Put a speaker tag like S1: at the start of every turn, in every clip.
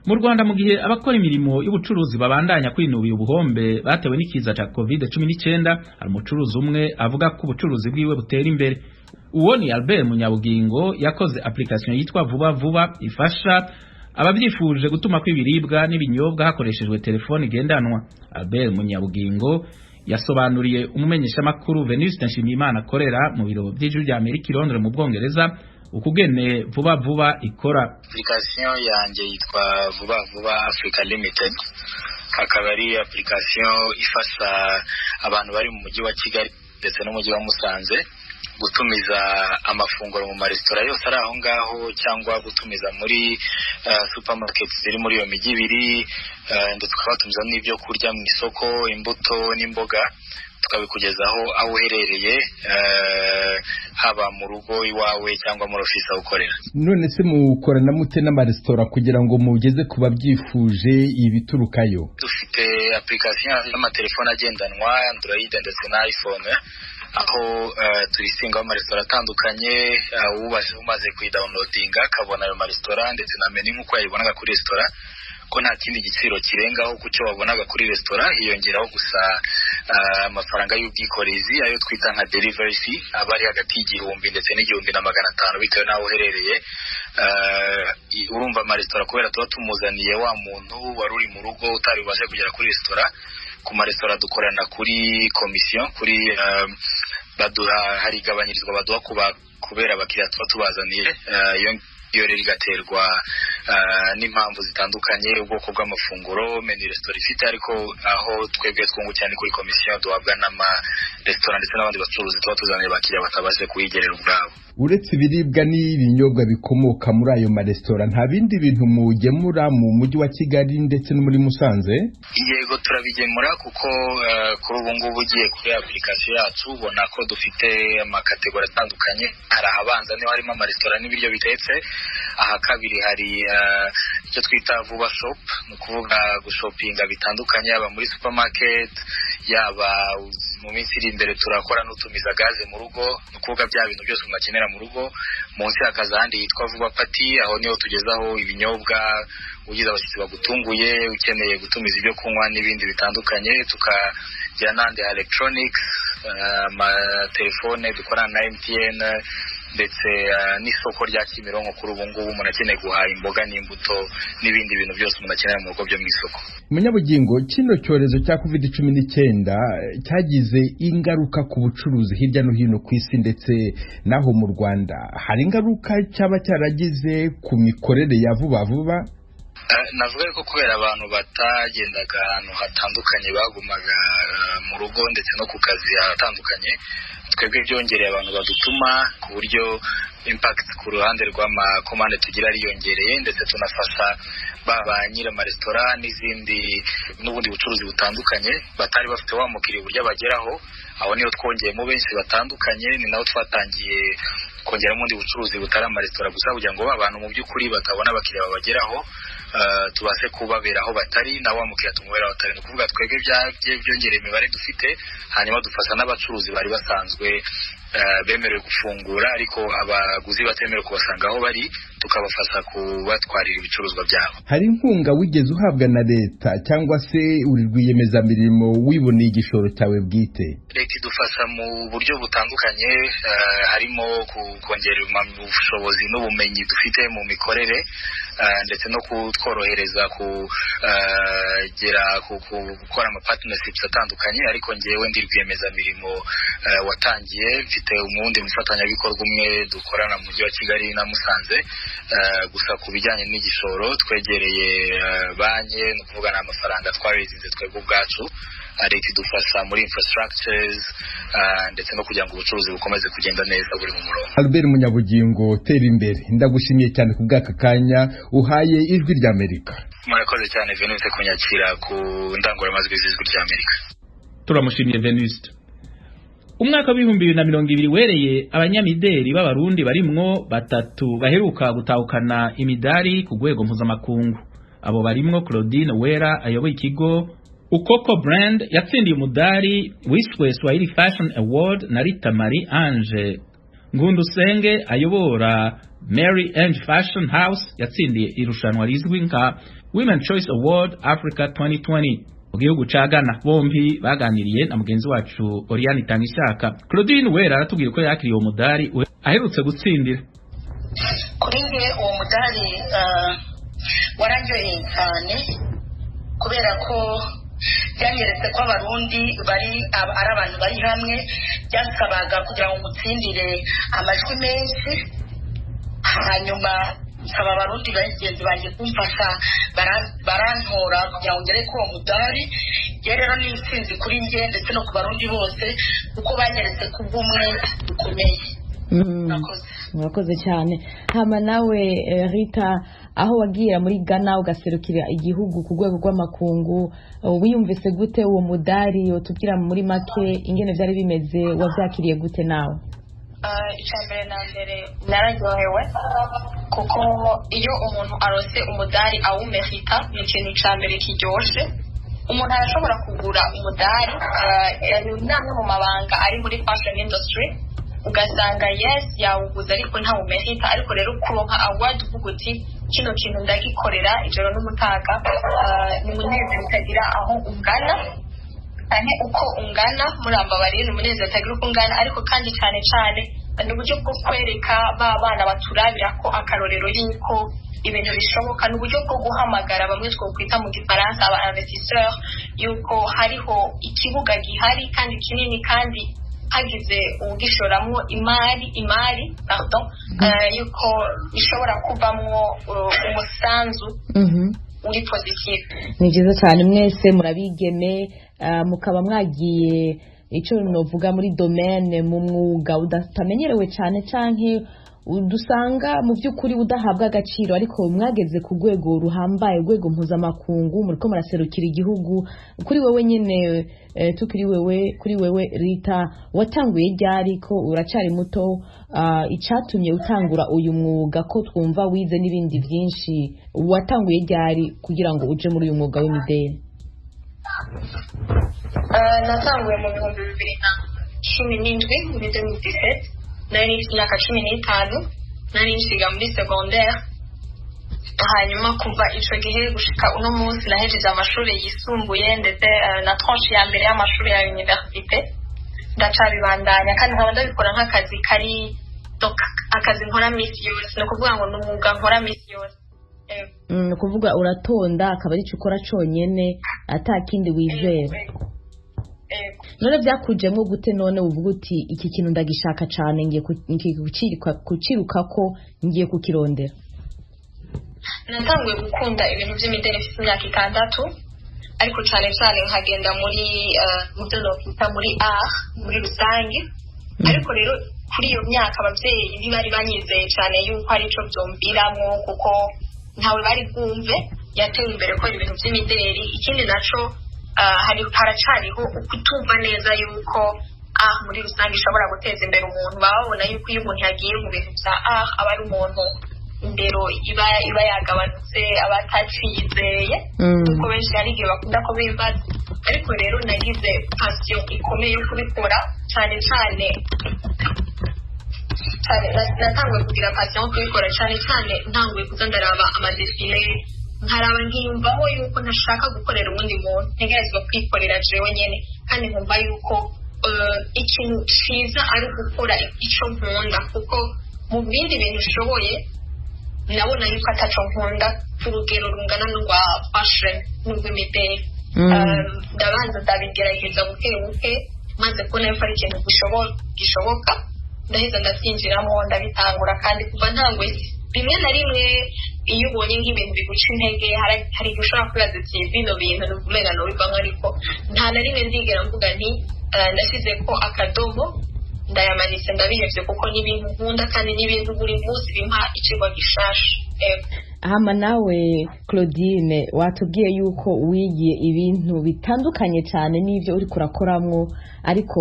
S1: Mu Rwanda, mu gihe abakora imirimo y'ubucuruzi babandanya kwinubira ubuhombe batewe n'ikiza ca COVID-19, hari umucuruzi umwe avuga ko ubucuruzi bwiwe butera imbere. Uwo ni Albert Munyabugingo, yakoze application yitwa Vuba Vuba ifasha abavyifuje gutumako ibiribwa n'ibinyobwa hakoreshejwe telefone igendanwa. Albert Munyabugingo yasobanuriye umumenyeshamakuru Venuste Nshimiyimana akorera mu biro vy'Ijwi rya Amerika i Londres mu Bwongereza ukugene Vuba Vuba ikora.
S2: Application yanjye yitwa Vuba Vuba Africa Limited, akaba ari application ifasha abantu bari mu mujyi wa Kigali ndetse n'umujyi wa Musanze gutumiza amafunguro mu maresitora yose ari aho ngaho, cyangwa gutumiza muri supermarket ziri muri iyo mijyi ibiri, ndetse tukabatumiza n'ibyo kurya mu isoko, imbuto n'imboga, tukabikugezaho aho uherereye, haba mu rugo iwawe cyangwa muri ofisi aho ukorera.
S3: None se mukorana mute n'amaresitora kugira ngo mugeze ku babyifuje ibiturukayo?
S2: Dufite application y'amatelefone agendanwa, Android ndetse na iPhone, aho tulistingaho amaresitora atandukanye. Umaze kuyidawunilodinga akabona ayo maresitora ndetse na menu nk'uko yayibonaga kuri resitora, ko nta kindi giciro kirengaho ku cyo wabonaga kuri resitora, hiyongeraho gusa amafaranga y'ubwikorezi, ayo twita nka delivery fee, aba ari hagati y'1000 ndetse n'1500 bitewe n'aho uherereye. Urumva amaresitora, kubera tuba tumuzaniye wa muntu wari uri mu rugo utari bubashe kugera kuri resitora, ku maresitora dukorana kuri komisiyo, kuri baduha, hari igabanyirizwa baduha kubera abakiriya tuba tubazaniye. Iyo rero igaterwa n'impamvu zitandukanye, ubwoko bw'amafunguro, menu resitora ifite, ariko aho twebwe twungukira ni kuri komisiyo duhabwa n'amaresitora ndetse n'abandi bacuruzi tuba tuzaniye abakiriya batabashe kuyigerera ubwabo.
S3: Uretse ibiribwa n'ibinyobwa bikomoka muri ayo maresitora, nta bindi bintu mugemura mu mujyi wa Kigali ndetse no muri Musanze?
S2: Yego, turabigemura, kuko kuri ubu ngubu ugiye kuri application yacu ubona ko dufite amakategori atandukanye. Hari ahabanza niho harimo amaresitora n'ibiryo bitetse. Aha kabiri hari icyo twita Vuba Shop, ni ukuvuga gushopinga bitandukanye, yaba muri supermarket, yaba mu minsi iri imbere turakora n'utumiza gaze mu rugo, ni ukuvuga bya bintu byose umuntu akenera mu rugo. Munsi hakaza ahandi hitwa Vuba Party, aho niho tugezaho ibinyobwa, ugize abashyitsi bagutunguye, ukeneye gutumiza ibyo kunywa n'ibindi bitandukanye. Tukagira n'ahandi electronics, amatelefone dukorana na MTN, ndetse n'isoko rya Kimironko. Kuri ubu ngubu umuntu akeneye guhaha imboga n'imbuto n'ibindi bintu byose umuntu akenera mu rugo byo mu isoko.
S3: Munyabugingo, kino cyorezo cya COVID-19 cyagize ingaruka ku bucuruzi hirya no hino ku isi ndetse n'aho mu Rwanda. Hari ingaruka cyaba cyaragize ku mikorere ya Vuba Vuba?
S2: Navuga ko kubera abantu batagendaga ahantu hatandukanye, bagumaga mu rugo ndetse no ku kazi ahatandukanye, twebwe byongereye abantu badutuma, ku buryo impact ku ruhande rw'amakomande tugira ariyongereye, ndetse tunafasha ba nyiri amaresitora n'izindi n'ubundi bucuruzi butandukanye batari bafite wa mukiriya uburyo abageraho. Aho niho twongeyemo benshi batandukanye, ni naho twatangiye kongeramo ubundi bucuruzi butari amaresitora gusa, kugira ngo ba bantu mu by'ukuri batabona abakiriya babageraho tubashe kubabera aho batari, na wa mukiriya tumubera aho batari. Ni ukuvuga twebwe byongereye imibare dufite, hanyuma dufasha n'abacuruzi bari basanzwe bemerewe gufungura ariko abaguzi batemerewe kubasanga aho bari, tukabafasha kubatwarira ibicuruzwa byabo.
S3: Hari inkunga wigeze uhabwa na leta, cyangwa se uri rwiyemezamirimo wiboneye igishoro cyawe bwite?
S2: Leta idufasha mu buryo butandukanye, harimo kongera ubushobozi n'ubumenyi dufite mu mikorere, ndetse no kutworohereza kugera ku gukora ama partnerships atandukanye. Ariko ngewe ndi rwiyemezamirimo watangiye, mfite umundi mufatanyabikorwa umwe dukorana mu mujyi wa Kigali na Musanze. Gusa ku bijyanye n'igishoro twegereye banki, ni ukuvuga ni amafaranga twarizinze twebwe ubwacu. Leta idufasha muri infrastructures ndetse no kugira ngo ubucuruzi bukomeze kugenda neza buri mu murongo.
S3: Albert Munyabugingo, tera imbere. Ndagushimiye cyane ku bw'aka kanya uhaye Ijwi ry'Amerika.
S2: Murakoze cyane, Venuste, kunyakira ku ndangururamajwi z'Ijwi ry'Amerika.
S1: Turamushimiye, Venuste. Umwaka w'2020 wereye abanyamideri b'Abarundi barimwo batatu baheruka gutahukana imidari ku rwego mpuzamakungu. Abo barimwo Claudine Wera ayoboye ikigo Ukoko Brand, yatsindiye umudari wiswe Swahili Fashion Award, na Rita Marie Ange Ngundusenge ayobora Mary Ange Fashion House yatsindiye irushanwa rizwi nka Women Choice Award Africa 2020 mu gihugu ca Ghana. Bombi baganiriye na mugenzi wacu Oriane Itangishaka. Claudine Wera aratubwira uko yakiriye uwo mudari aherutse gutsindira.
S4: Kuri nge uwo mudari wararyoheye cyane, kubera ko byanyeretse ko Abarundi bari ari abantu bari hamwe. Byasabaga kugira ngo mutsindire amajwi menshi, hanyuma nsaba Abarundi bagenzi banjye kumfasha, barantora kugira ngo ngere kuri uwo mudari. Njye rero ni intsinzi kuri njye ndetse no ku Barundi bose, kuko banyeretse ko ubumwe bukomeye.
S5: Murakoze cyane. Hama nawe Rita, aho wagira muri Ghana ugaserukira igihugu ku rwego rw'amakungu, wiyumvise gute uwo mudari? Utubwira muri make ingene byari bimeze, wabyakiriye gute nawe?
S6: Icya mbere na mbere, nararyohewe, kuko iyo umuntu arose umudari awumerita, ni ikintu cya mbere kiryoshe. Umuntu arashobora kugura umudari, ni amwe mu mabanga ari muri fashion industry, ugasanga yes, yawuguze ariko ntawumerita. Ariko rero kuronka award uvuga uti kino kintu ndagikorera ijoro n'umutaga, ni umunezero utagira aho ungana cyane uko ungana. Murambabariye, ni umunezero utagira uko ungana, ariko kandi cyane cyane ni uburyo bwo kwereka ba bana baturabira ko akarorero y'uko ibintu bishoboka. Ni uburyo bwo guhamagara bamwe twokwita mu Gifaransa aba investisseur, yuko hariho ikibuga gihari kandi kinini, kandi hagize uwugishoramo imari, pardon, yuko ishobora kuvamwo umusanzu uri positive.
S5: Ni byiza cyane. Mwese murabigeme, mukaba mwagiye icyo novuga muri domaine, mu mwuga utamenyerewe cyane canke dusanga mu by'ukuri udahabwa agaciro, ariko mwageze ku rwego ruhambaye, urwego mpuzamakungu, muriko muraserukira igihugu. Kuri wewe nyine, tukiri wewe, kuri wewe Rita, watanguye ryari, ko uracyari muto? Icyatumye utangura uyu mwuga, ko twumva wize n'ibindi byinshi, watanguye ryari kugira ngo uje muri uyu mwuga w'imideli?
S6: Natanguye mu 2017, muri 2017. Nari mfite imyaka 15, nari nshiga muri secondaire. Hanyuma kuva ico gihe gushika uno munsi nahejeje amashuri yisumbuye, ndetse na tranche ya mbere y'amashuri ya université, ndacabibandanya kandi nkaba ndabikora nk'akazi kari, donc akazi nkora misi yose. Ni ukuvuga ngo ni umwuga nkora misi yose.
S5: Ni ukuvuga uratonda akaba aricyo ukora conyene, ata kindi wizera? None byakujemo gute? None uvuga uti iki kintu ndagishaka cyane, ngiye kuciruka ko ngiye kukirondera?
S6: Natanguye gukunda ibintu by'imideli mfite imyaka 6, ariko cyane cyane nkagenda muri mu byo nokwita muri art muri rusange. Ariko rero kuri iyo myaka ababyeyi ntibari banyizeye cyane yuko ari cyo byumviramo, kuko ntawe bari bwumve yateye imbere kubera ibintu by'imideli. Ikindi naco, hari haracariho ukutumva neza yuko art muri rusange ishobora guteza imbere umuntu. Baba babona yuko iyo umuntu yagiye mu bintu bya art aba ari umuntu indero iba yagabanutse, aba ataciyizeye, kuko benshi hari igihe bakunda ko bibaza. Ariko rero nagize passion ikomeye yo kubikora cyane cyane cyane. Natanguye kugira passion yo kubikora cyane cyane ntanguye kuza ndaraba amadéfilé, nkaraba nkiyumvamo yuko ntashaka gukorera uwundi muntu, ntegerezwa kwikorera jewe nyene, kandi nkumva yuko ikintu ciza ari ugukora ico nkunda, kuko mu bindi bintu ushoboye nabona yuko ataco nkunda ku rugero rungana n'urwa fashion n'urw'imideli. Ndabanza ndabigerageza buke buke, maze kubona yuko ari ikintu gishoboka, ndaheza ndabyinjiramo, ndabitangura. Kandi kuva ntanguye, rimwe na rimwe iyo ubonye nk'ibintu biguca intege, hari igihe ushobora kwibaza uti bino bintu ni umenga nobivamo, ariko nta na rimwe nzigera mvuga nti ndashyize ko akadomo, ndayamanitse, ndabihevye, kuko ni ibintu nkunda kandi ni ibintu buri munsi bimpa icigwa gishasha.
S5: Hama nawe Claudine, watubwiye yuko wigiye ibintu bitandukanye cyane n'ibyo uri kurakoramwo, ariko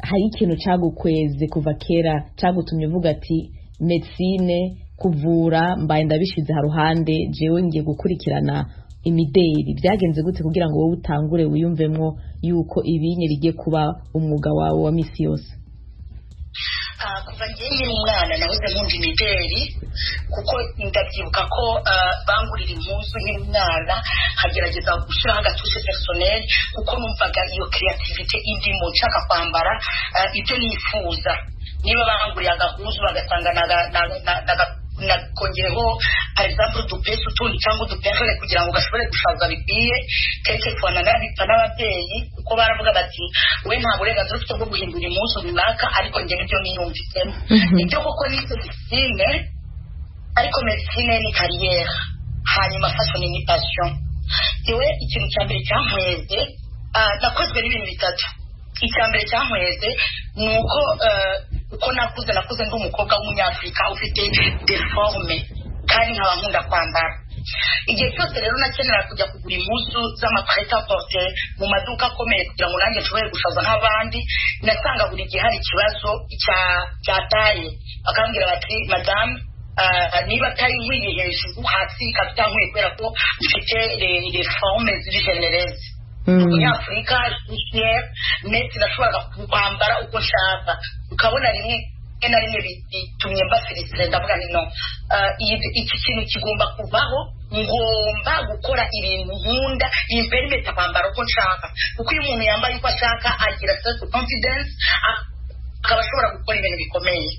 S5: hari ikintu cyagukweze kuva kera cyagutumye uvuga ati médecine, kuvura, mbaye ndabishize haruhande, jewe ngiye gukurikirana imideli. Byagenze gute kugira ngo wowe utangure wiyumvemwo yuko ibinye bigiye kuba umwuga wawe wa misi yose?
S4: Kuva ngiye nkiri umwana nahoze nkunda imideri, kuko ndabyibuka ko bangurira impuzu nkiri umwana, nkagerageza gushyiraho aga touche personnelle, kuko numvaga iyo créativité indimo, nshaka kwambara ibyo nifuza. Niba banguriye agahuzu bagasanga nakongereho, par exemple, udupesi utundi cyangwa uduperle kugira ngo gashobore gushaza bikwiye. Quelquefois nanabipfa n'ababyeyi, kuko baravuga bati: "We nta burenganzira ufite bwo guhindura impuzu runaka," ariko njye nibyo niyumvisemo. Ibyo koko nize médecine, ariko médecine ni carrière, hanyuma fashion ni passion. Yewe, ikintu cya mbere cyankweze, nakozwe n'ibintu bitatu. Icya mbere cyankweze ni uko uko nakuze ndi umukobwa w'Umunyafurika ufite des formes, kandi nkaba nkunda kwambara. Igihe cyose rero nakenera kujya kugura impuzu z'ama prêt-à-porter mu maduka akomeye kugira ngo nanjye nshobore gushaza nk'abandi, nasanga buri gihe hari ikibazo cya taille. Bakambwira bati: "Madamu, niba atari nkwiye hejuru, hasi ikaba itankwiye, kubera ko mfite les formes ziri généreuses." Umunyafurika mais sinashoboraga kwambara uko nshaka. Ukabona rimwe na rimwe bitumye mba frustrée. Ndavuga nti: "No, iki kintu kigomba kuvaho. Ngomba gukora ibintu nkunda bimpermetta kwambara uko nshaka," kuko iyo umuntu yambaye uko ashaka agira self confidence, akaba ashobora gukora ibintu bikomeye.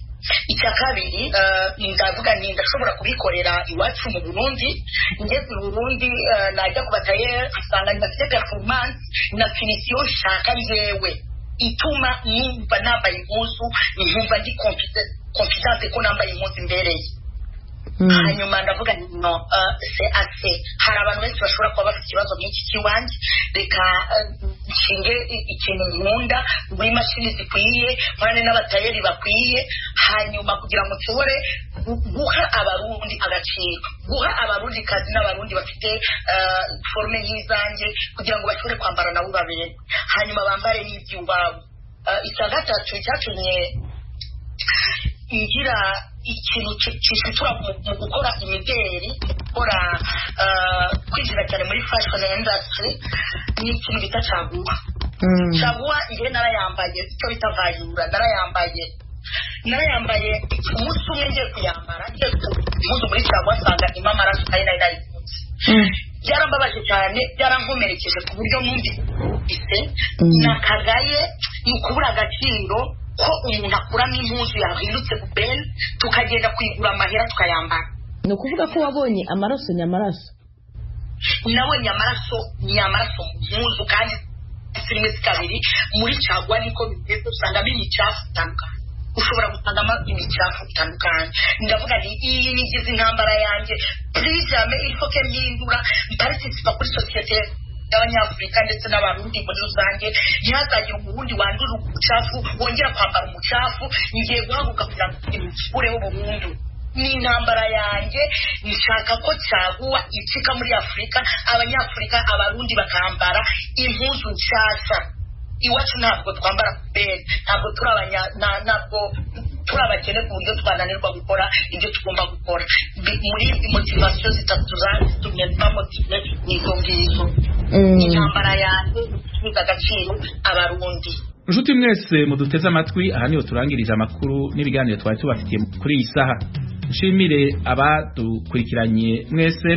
S4: Icya kabiri, ndavuga nti ndashobora kubikorera iwacu mu Burundi. Ngeze i Burundi, najya ku batayeri asanga ntibafite performance na finition nshaka njyewe, ituma numva nambaye impuzu nkumva ndi confidente ko nambaye impuzu imbereye. Hanyuma ndavuga nti: "No, c'est assez. Hari abantu benshi bashobora kuba bafite ikibazo nk'iki cy'iwanjye. Reka nshinge ikintu nkunda muri mashini zikwiye, nkorane n'abatayeri bakwiye, hanyuma kugira ngo nshobore guha Abarundi agaciro, guha Abarundi kazi n'Abarundi bafite forme nk'izanjye, kugira ngo bashobore kwambara nabo baberwe, hanyuma bambare n'iby'iwabo." Icya gatatu cyatumye ngira ikintu kishitura mu gukora imideri, gukora, kwinjira cyane muri fashion industry, ni ikintu bita caguwa. Caguwa njye narayambaye, icyo bita vayura, narayambaye. Umunsi umwe ngiye kuyambara, ngiye impuzu muri caguwa, nsanga irimo amaraso kandi nari nayikunze. Byarambabaje cyane, byarankomerekeje ku buryo numvise nakagaye. Ni ukubura agaciro ko umuntu akuramo impuzu yahindutse poubelle, tukagenda kuyigura amahera tukayambara.
S5: Ni ukuvuga ko wabonye amaraso nyamaraso?
S4: Nabonye amaraso nyamaraso mu mpuzu, kandi si rimwe si kabiri. Muri caguwa niko bimeze, usangamo imicafu itandukanye, ushobora gusangamo imicafu itandukanye. Ndavuga nti iyi nigize intambara yanjye: plus jamais, il faut que mpindura, mparticipa kuri sosiyete y'Abanyafurika ndetse n'Abarundi muri rusange. Ntihazagire Umurundi wandura umucafu wongera kwambara umucafu. Ngiye guhaguruka kugira ngo imukureho burundu. Ni intambara yanjye. Nshaka ko caguwa icika muri Afurika, Abanyafurika, Abarundi bakambara impuzu nshasha. Iwacu ntabwo twambara poubelle, ntabwo turi abanya ntabwo turi abakene ku buryo twananirwa gukora ibyo tugomba gukora. Muri motivation zitatu zatumye mba motivé ni izo ngizo. Intambara yanjye gusubiza agaciro Abarundi.
S1: Nshuti mwese muduteze amatwi, aha niho turangirije amakuru n'ibiganiro twari tubafitiye kuri iyi saha. Nshimire abadukurikiranye mwese.